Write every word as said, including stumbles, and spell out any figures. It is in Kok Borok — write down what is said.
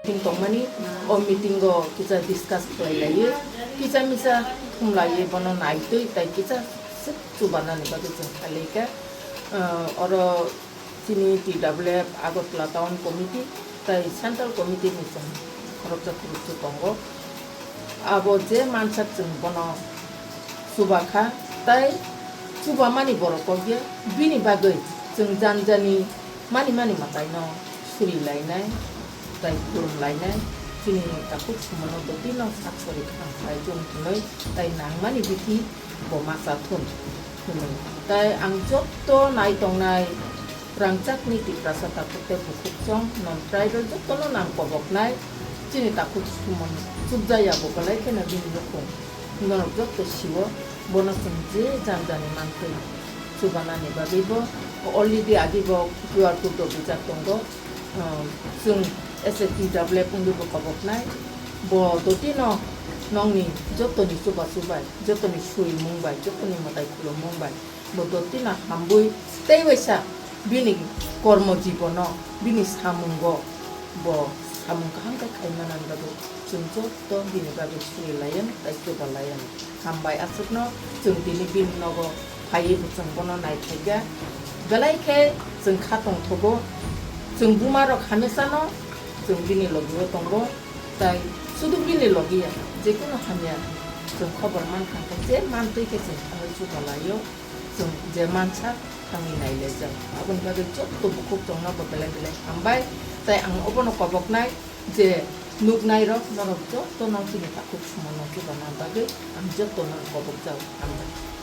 Meeting tongmani, o meeting o kisa discuss khlai laiwi, kisa misa thum laiwi bono naitwi tai kisa swk chubanani bagwi chwng khlai kha. Ah, oro chini T W F Agartala Town Committee tai Central Committee ni chwng khoroksa khoroksa tongo. Abo je mansak chwng bono chuba kha, tai chubamani borok kok ya, bini bagwi chwng jani jani mani mani mwtaino suri lainai, tai khulum lainai, chini takhuk sumono bwtwino sak sori khang khlai thung hwnwi, tai nangmani bithi bo ma cha thun hwnwi. Tai ang jotto nai tongnai rangchakni Tiprasa takhuk tei bukhuk chong non tribal jottono nang koboknai, chini takhuk sumon chukjaya bo belai kheno bini nukhung norok jotto sio, bono chwng je jani jani mantwi chubanani bagwi bo already agi bo Q R code rok rijak tongo. Ah, chwng S A T W wngwi bo koboknai, bo dotino nongni jotoni chubachu bai, jotoni surimung bai, jotoni mwtai khulumung bai, bo dotino hambwi tei waisa bini kormo jibono, bini samungo bo samung kaham khe khai manani bagwi chwng jotto bini bagwi suri layan tai chuba layan. Hambai aswkno chwng tini bini nogo phaiwi bo chwng bono naithai kha. Belai khe chwng kha tongthogo. Chwng buma rok hamesano chwng bini logi o tongo. Tai sudu bini logi ya, jekunu hamya chwng khobor man kha khe je mantwi khe chwng thangwi chuba laio. Chwng je mansa thangwi nailaijak. Aboni bagwi jotto bukhuk chongno bo belai belai hambai. Tai ang obono koboknai je nuknairok norok jotto no chini takhuk sumono chubana bagwi ang jotto no kobokjak hambai.